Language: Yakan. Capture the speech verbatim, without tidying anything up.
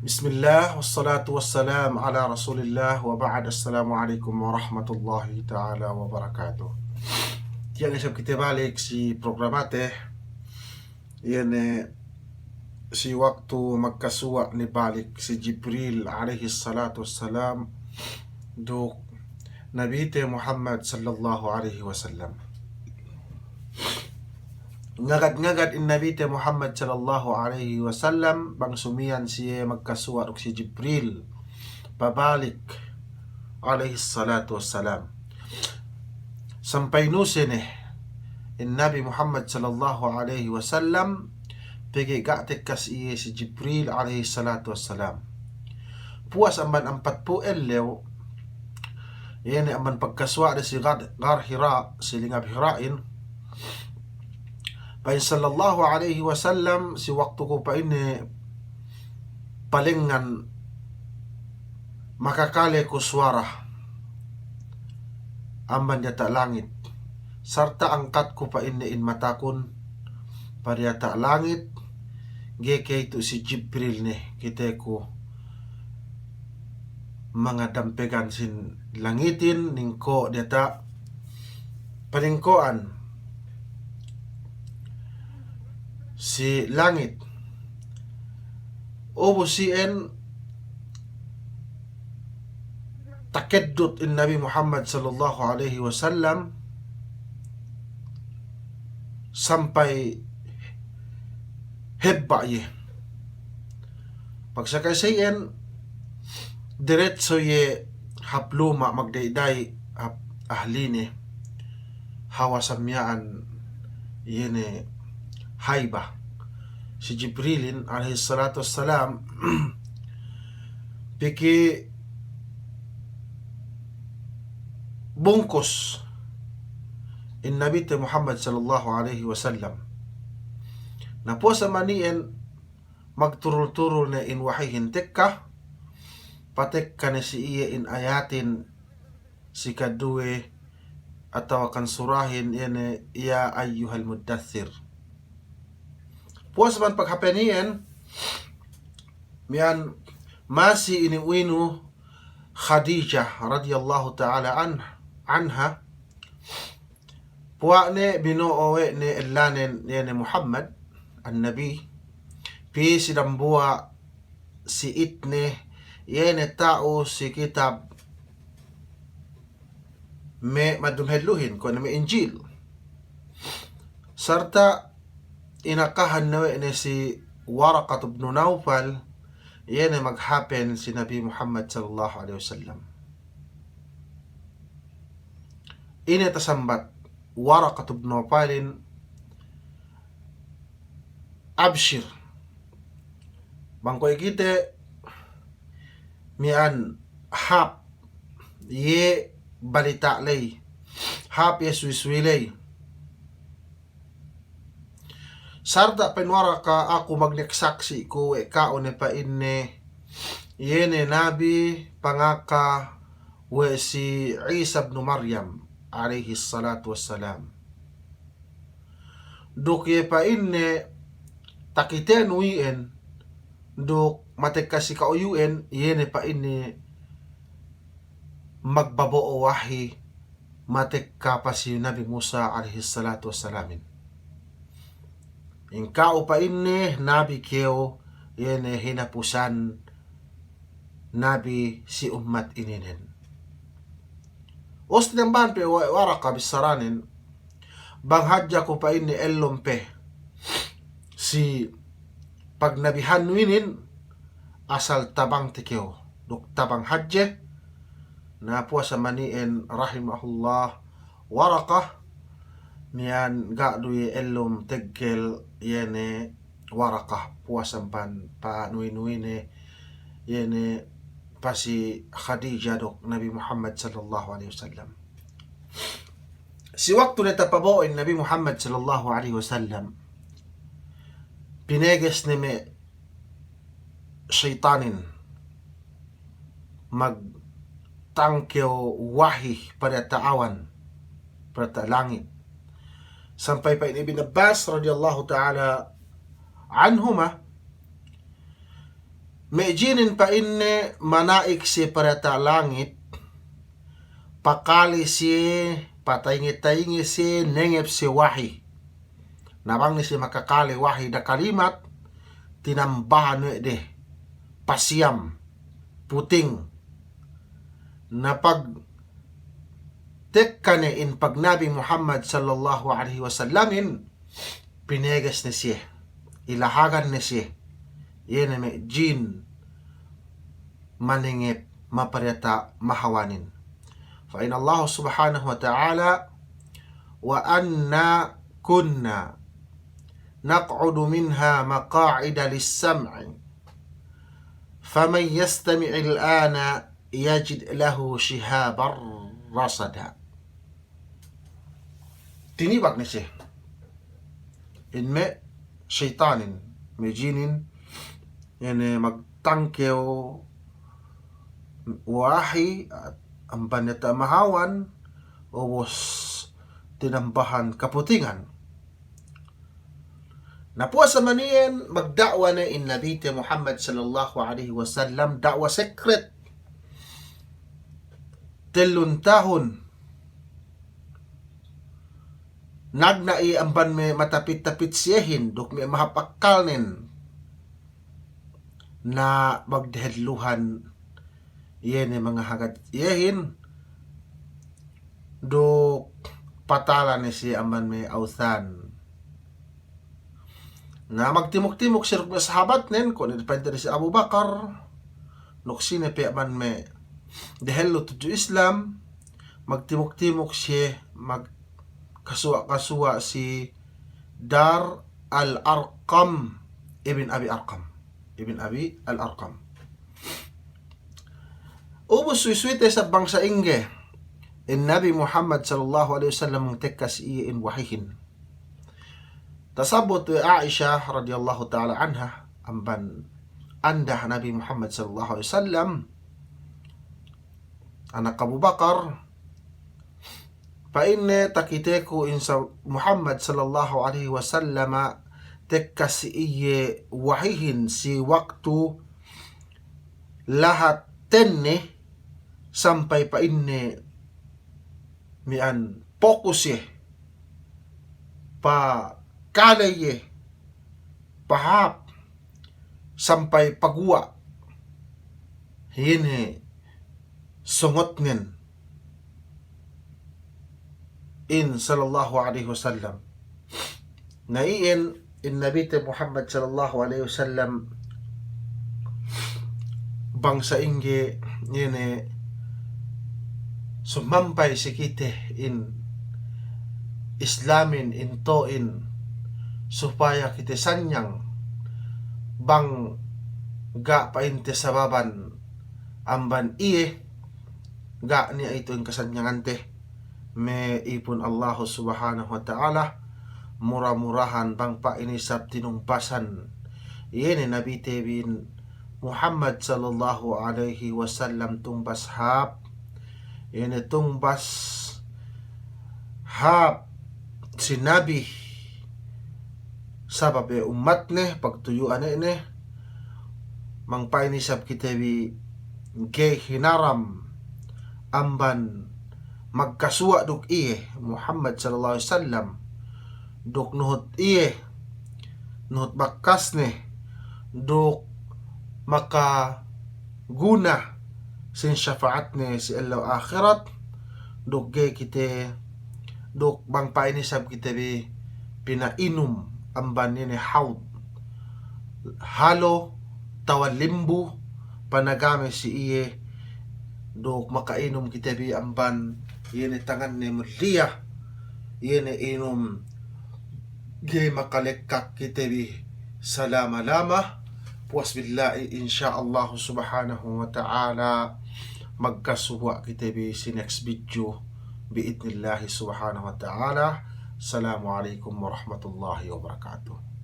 Bismillah, wassalatu wassalam ala Rasulillah, wa ba'd. Assalamu alaikum warahmatullahi ta'ala wabarakatuh. Tiya' ne isab kite balik si programate, iye ne si waktu magkasuwa' ne balik si Jibril alaihis salatu wassalam duk Nabite Muhammad sallallahu alaihi wasallam. Ngagad-ngagad in Nabite Muhammad sallallahu alaihi wasallam bang sumiyan siye magkasuwa' duk si Jibril pabalik alaihis salatu wassalam. Sampay nuse ne in Nabi Muhammad sallallahu alaihi wasallam, pegge' ga' tekka si iye si Jibril alaihis salatu wassalam. Puwas amban ampatpū' ellew, iye ne amban pagkasuwa'de si Gar, Gar Hira, si lingab Hira'in, pa'in sallallahu alaihi wasallam, si waktu ku pa'inne palengngan makakale ku suwara amban diyata' langit, sarta' angkatku pa'inne in matakun padiyata' langit, ga'i kew itu' si Jibril ne kiteku mangadampegan sin langitin, ningko' diyata' paningko'an si langit. Ubus iyan takeddut in Nabi Muhammad sallallahu alaihi wasallam sampay hebba' iye. Pagsakay sa iyan, diretso iye hap luma' magda'i-da'i hap ahline, hawal sa miya'an iye ne haiba. Si Jibrilin alaihis salatu wassalam, piki bungkus in Nabite Muhammad sallallahu alaihi wasallam. Na puwas amban iyan magturul-turul ne in wahihin tekka, patekka ne si iye in ayatin si kaduwe atawa kan surahin, iye ne, "Ya ayyuhal muddaththir." Puwas amban paghapnen iyan, miya'an masi inu-inu Khadijah radiyallahu ta'ala an, anha, puwas ne bino'o we' ne ellanen, iye ne Muhammad, an-Nabi, pī si dambuwa' si itne, iye ne ta'u si kitab me' madum helluhin, kuwe' ne me' Injil. Sarta' inakahan ne we' ne si Waraqah ibnu Nawfal, iye ne maghapen si Nabi Muhammad sallallahu alaihi wasallam. Ine tasambat Waraqah ibnu Nawfalin, "Abshir." Bang kuwe' kite miya'an hāp iye balita' ley, hāp iye suwi-suwi ley. Sarta' pa'in Waraqah, aku magnek saksi' ku we' ka'u ne pa'inne, iye ne nabi pangaka we' si Isa ibnu Maryam alaihis salatu wassalam. Duk iye pa'inne takitenu iyan, duk matekka si ka'u iyu'en, iye ne pa'inne magbabo'o wahi matekka pa si Nabi Musa alaihis salatu wassalamin. In ka'u pa'inne nabi kew, iye ne hinapusan nabi si ummat ininen. Ubus tinambahan pe we' Waraqah bissaranen, bang hadja ku pa'inne ellum pe si pagnabihannu inin, asal tabang te kew, duk tabang hadje. Na puwas amban iyan rahimahullah Waraqah, miya'an ga' du iye ellum teggel iye ne Waraqah, puwas amban panuwi-nuwine iye ne pa si Khadijah duk Nabi Muhammad sallallahu alaihi wasallam. Si waktu ne tapabo'o in Nabi Muhammad sallallahu alaihi wasallam, pineges ne me' seyitanin magtangkew wahi pa diyata' awan, pa diyata' langit. Sampay pa'in Ibn Abbas radiyallahu ta'ala anhuma, Me' jinin pa'inne mana'ik siye padiyata' langit, pakale siye, pataynge-taynge siye, nengep siye wahi. Na bang ne siye makakale wahi da kalimat, tinambahan we' de, pasiyam, puting. Na pagtekka ne in pagnabi Muhammad sallallahu alaihi wasallamin, pineges ne siye, ilahagan ne siye, iye ne me' jin manengep mapadiyata' mahawanin. Fa in Allah subhanahu wa ta'ala, "Wa anna kunna naq'udu minha maqa'ida lis-sam'i, faman yastami'il ana yajid lahu shihabar rasada." Tinibak ne siye in me' seyitanin, me' jinin, ine magtangkew wahi amban diyata' mahawan, ubus tinambahan kaputingan. Na puwas amban iyan, magda'wa ne in Nabite Muhammad sallallahu alaihi wasallam, da'wa secret. Tellun tahun nagna' iye amban me' matapit-tapit siyehin, duk me' mahāp akkalnen. Na magdehelluhan iye ne mangahagad iyehin, duk patala ne siye amban me' awthan. Na magtimuk-timuk siye duk me' sahabatnen, kuwe' ne pa'inte si Abu Bakar, duk sine pe amban me' dehellu tudju Islam, magtimuk-timuk siye, magkasuwa'-kasuwa' si Dar Al-Arqam ibn Abi Arqam. Ibn Abi Al-Arqam. Ubus suwi-suwite isab bang sa'ingge in Nabi Muhammad sallallahu alaihi wasallam tekka si iye in wahihin. Tasabbut we' Aisha radiyallahu ta'ala anha, amban anda Nabi Muhammad sallallahu alaihi wasallam, anak Abu Bakar, pa'inne takiteku in sa-, Muhammad sallallahu alaihi wasallama tekka si iye wahihin si waktu lahat tenne sampay pa'inne miya'an pokus iye, pakale iye, pahāp, sampay paguwa' ine songotnen in sallallahu alaihi wasallam. Na iyan in Nabite Muhammad sallallahu alaihi wasallam bang sa'ingge ine sumampay si kite in Islamin, in to'in, supaya kite sanyang, bang ga' pa'inte sababan amban iye, ga' niya' itu in kasanyangante. Me' ipun Allahu Subhanahu wa Ta'ala, mura-murahan bang pa'in isab tinumpasan iye ne Nabite bin Muhammad sallallahu alaihi wasallam tungbas hāp, iye ne tungbas hāp si Nabi sabab we' ummatne, pagtuyu'an we' ne, bang pa'in isab kite bi ga'i hinaram amban magkasuwa' duk iye Muhammad sallallahu alaihi wasallam, duk nuhut iye, nuhut bakkasne, duk makaguna sin syafaatne si ellew ahirat, duk ga'i kite, duk bang pa'in isab kite bi pina'inum amban ine hawd, halo tawa limbu panagame si iye, duk maka'inum kite bi amban iye ne tanganne muliya, iye ne inum ga'i makalekkak kite bi salama-lama. Puwas billahi, insya Allahu Subhanahu wa Ta'ala, magkasuwa' kite bi si next video, bi'idnillahi Subhanahu wa Ta'ala. Assalamu alaikum warahmatullahi wabarakatuh.